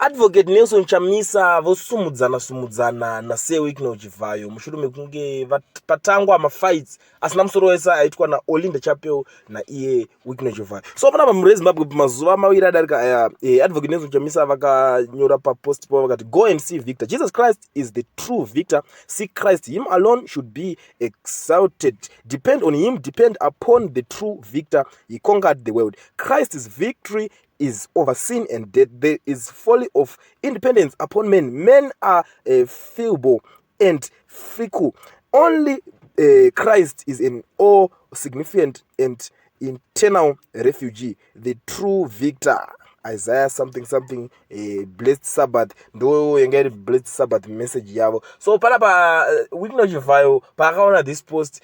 Advocate Nelson Chamisa vosumudzana sumudzana naSir Wicknell Chivhayo mushure mekunge patangwa mafights asina musoro wese aitwa naOlinda Chapel naiye Wicknell Chivhayo. So panapa mhuri yeZimbabwe, mazuva 2 adarika aya, Advocate Nelson Chamisa vakanyora papost pavo vakati, "Go and see Victor. Jesus Christ is the true victor. See Christ. Him alone should be exalted. Depend on him. Depend upon the true victor. He conquered the world. Christ's victory is over sin and death. There is folly of independence upon men. Men are feeble and fickle. Only Christ is an all significant and eternal refugee, the true victor." Isaiah something something, blessed Sabbath. Ndo yanga iri blessed Sabbath message yavo. So panapa Wicknell Chivhayo paakaona this post,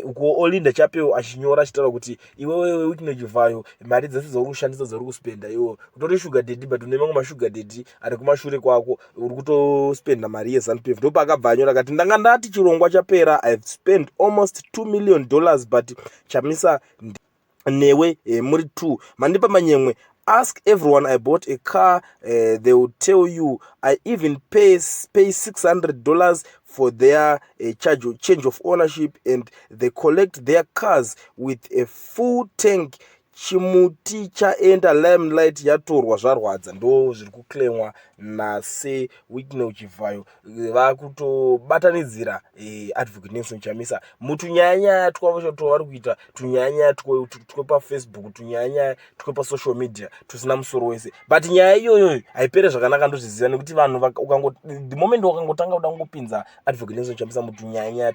uko Olinda Chapel achinyora achitaura kuti, "Iwewe Wicknell Chivhayo, mari dzese dzauri kushandisa, dzauri kuspenda iwo, utori sugar daddy, but une mamwe masugar daddy ari kumashure kwako. Uri kutospenda mari yeZANU PF." Ndo paakabva anyora akati, "Ndanga ndati chirongwa chapera. I have spent almost $2 million, but Chamisa newe muri two mandipa manyemwe. Ask everyone I bought a car, they will tell you. I even pay $600 for their charge, change of ownership, and they collect their cars with a full tank. Chimuti chaenda, limelight yatorwa, zvarwadza." Ndo zviri kuclaimwa naSir Wicknell Chivhayo. Vakutobatanidzira Advocate Nelson Chamisa mutunyayanyaya twavo twavari kuita, tunyayanyaya twepaFacebook, tunyayanyaya twepasocial media tusina musoro wese. But nyaya iyoyo haipere zvakanaka, ndozviziva, nekuti vanhu the moment wakangotanga kuda kungopinza Advocate Nelson Chamisa mutunyayanyaya.